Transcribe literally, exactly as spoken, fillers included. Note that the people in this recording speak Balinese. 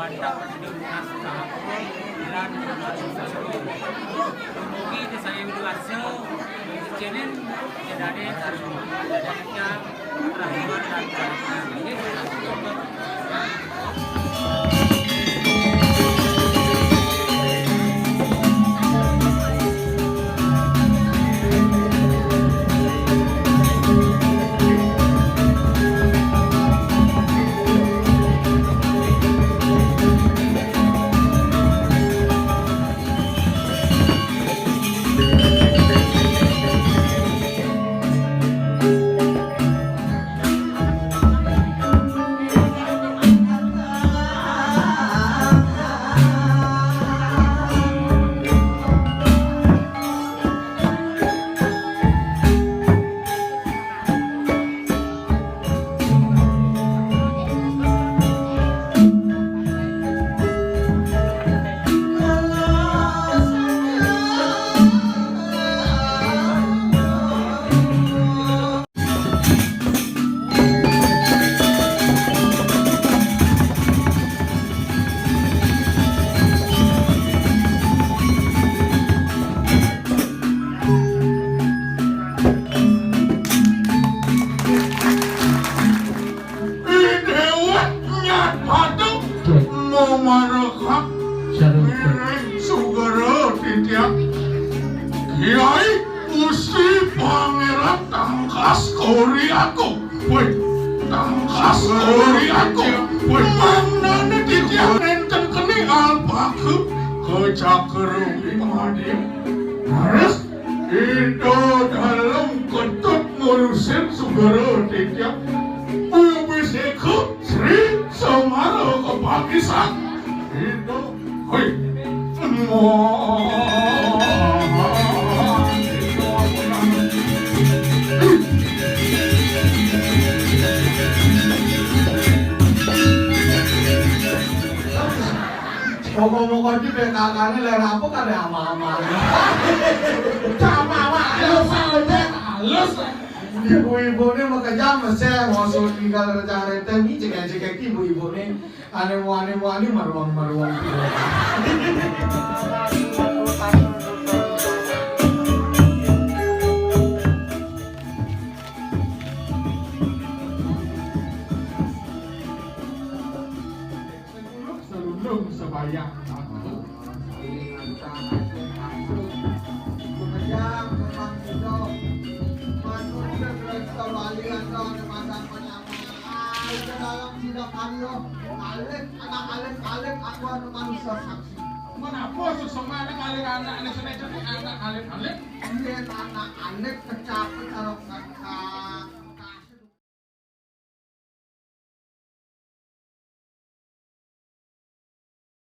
Kita penduduk naskah lan dumugi ida sami wiluasa, cenen jedane rahiman lan Déwék nyat padhé mamareksa Sugara titiang. Kiai Gusti Pangeran tangkas kori aku. Woi, tangkas kori aku. Woi, mangdane titiang nenten keni alpaku ke cakra wimadya. Terus Ida Dalem Ketut ngurusin Sugara titiang. Ubiseka Sri Semara kepakisan. Ida, hoi. Pokok-pokok di P K K ini lera apa kan ya ama-ama. Sama-sama halus halus. Ibu-ibu ini mau kejam mesir, mau suruh tinggal rencana rete, ini cek-cek ibu-ibu ini. Ane wani wani maruang maruang. Selulung sebayang satu. Sumedang memang hidup. Manusia Kristo wali atau ada madang penyama. Ayo ke dalam tidak Mario. Alif, anak alif, alif, aku anu manusia saksi. Menapa sesama anak alif, anak anak sene anak alif, alif? Iya, anak alif kecapi